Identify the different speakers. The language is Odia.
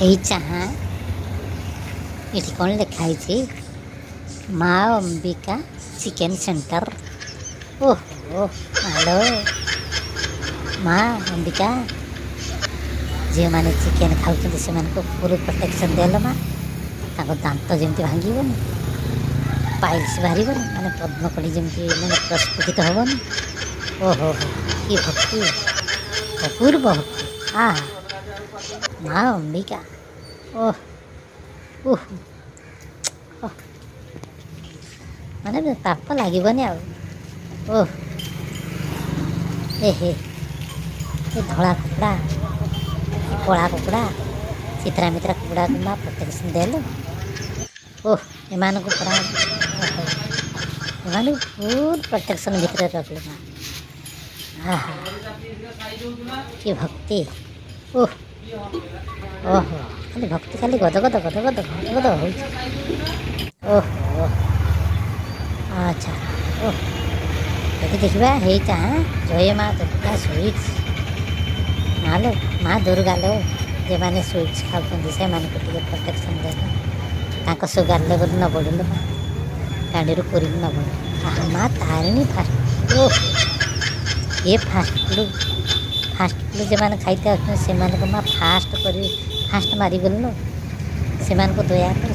Speaker 1: ହେଇ ଚାହାଁ। ଏଠି କ'ଣ ଲେଖା ହେଇଛି? ମା ଅମ୍ବିକା ଚିକେନ ସେଣ୍ଟର। ଓହୋ ମାଲୋ ମା ଅମ୍ବିକା, ଯେଉଁମାନେ ଚିକେନ ଖାଉଛନ୍ତି, ସେମାନଙ୍କୁ ଫୁଲ୍ ପ୍ରୋଟେକ୍ସନ୍ ଦେଲ ମା। ତାଙ୍କ ଦାନ୍ତ ଯେମିତି ଭାଙ୍ଗିବନି, ପାଇଲ୍ସ ବାହାରିବନି, ମାନେ ପଦ୍ମକଢ଼ି ଯେମିତି ମାନେ ପ୍ରସ୍ଫୁଟିତ ହେବନି। ଓହୋ ହୋ, କି ଭକ୍ତି, ଅପୂର୍ବ ଭକ୍ତି! ଆ ମା ଅମ୍ବିକା, ଓହ ଓହ ଓହ, ମାନେ ପାପ ଲାଗିବନି ଆଉ। ଓହ, ଏ ହେ, ଏ ଧଳା କୁକୁଡ଼ା, ଏ କଳା କୁକୁଡ଼ା, ଚିତ୍ରା ମିତ୍ରା କୁକୁଡ଼ାକୁ ମା ପ୍ରୋଟେକ୍ସନ୍ ଦେଲୁ। ଓହ, ଏମାନଙ୍କୁ ପୁରା, ଓହୋ, ଏମାନଙ୍କୁ ଫୁଲ୍ ପ୍ରୋଟେକ୍ସନ୍ ଭିତରେ ରଖିଲୁ ମା। ଆହା, କି ଭକ୍ତି! ଓହ ଓହୋ, ଖାଲି ଭକ୍ତି, ଖାଲି ଗଦ ଗଦ ଗଦ ଗଦ ଗଦ ଗଦ ହଉଛି। ଓହୋ, ଆଚ୍ଛା। ଓହ, ଏଠି ଦେଖିବା। ହେଇ ଚାହାଁ, ଜୟ ମା ଦୁର୍ଗା ସୁଇଟ୍ସ। ମାଲୋ ମା ଦୁର୍ଗା ଲୋ, ଯେଉଁମାନେ ସୁଇଟ୍ସ ଖାଉଛନ୍ତି, ସେମାନଙ୍କୁ ଟିକେ ପ୍ରୋଟେକ୍ସନ୍ ଦେଲ। ତାଙ୍କ ସୁଗାର ଲେବଲ୍ ନ ବଢ଼ିଲେ ମା, ଗାଡ଼ିରୁ କୋରିକି ନ ବଢ଼ୁ। ଆହା, ମା ତାରିଣୀ ଫାଷ୍ଟ। ଓହ, ଏ ଫାଷ୍ଟ ଫୁଡ଼ ଯେଉଁମାନେ ଖାଇତେ ଆସୁଛନ୍ତି, ସେମାନଙ୍କୁ ମା ଫାଷ୍ଟ କରି ଫାଷ୍ଟ ମାରିଗଲୁ। ସେମାନଙ୍କୁ ଦୟା କର।